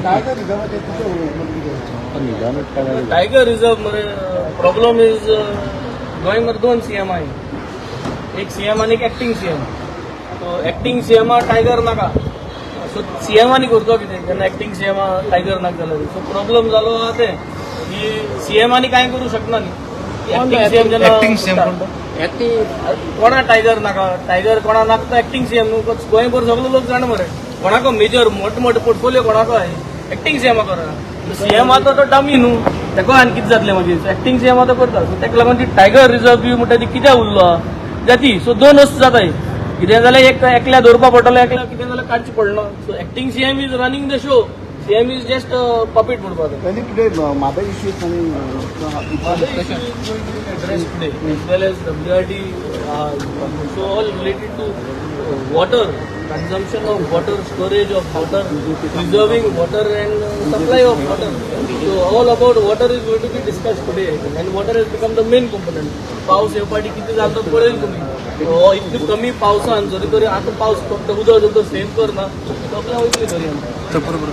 Tiger रिझर्वाचेर तुजें कितें? Tiger reserve मरे, प्रॉब्लम is, Goa मरे दोन सीएम आहे, एक सीएम आनी एक एक्टिंग सीएम. सो एक्टिंग सीएमा टायगर नाका. सो सीएमानी करचो कितें जेन्ना एक्टिंग सीएमा टायगर नाका जाल्यार? सो प्रॉब्लम जालो आहा तें की सीएमानी कांय करूं शकना न्ही एक्टिंग सीएम जेन्ना. Acting CM कोण तो? कोणा टायगर नाका, टायगर कोणा नाका तो एक्टिंग सीएम न्हू. गोंयभर सगलो लोक जाणा मरे, कोणाको मेजर मोठे मोठे पोर्टफोलिओ कोणाको आहे. एक्टिंग सीएमा करा, सीएम आतां तो डमी न्हू, ताका आनी कितें जातलें मागीर? एक्टिंग सीएम आतां करता. सो ताका लागून ती टायगर रिझर्व बी म्हणटा ती कित्याक उरलो जाती. सो दोन वस्तू जाताय, कितें जाल्यार एक एकल्या दवरपा पडटलो, एकल्या कितें जाल्यार काडचें पडना. So acting CM is running the show, CM is just puppet म्हणपाचें. Any today Mhadei issues coming? Other issue is going to be addressed today, as well as WRD, so all related to water, consumption of water, storage of water, preserving water and supply of water. So all about water is going to be discussed today and water has become the main component. पावस हे फाटी कितें जाता तो पळयल तुमी. हो इतले कमी पावसान जरी तरी आतां पावस फक्त उदक जर तर सेव करना, सगळें वयतली दर्यान. तर बरोबर.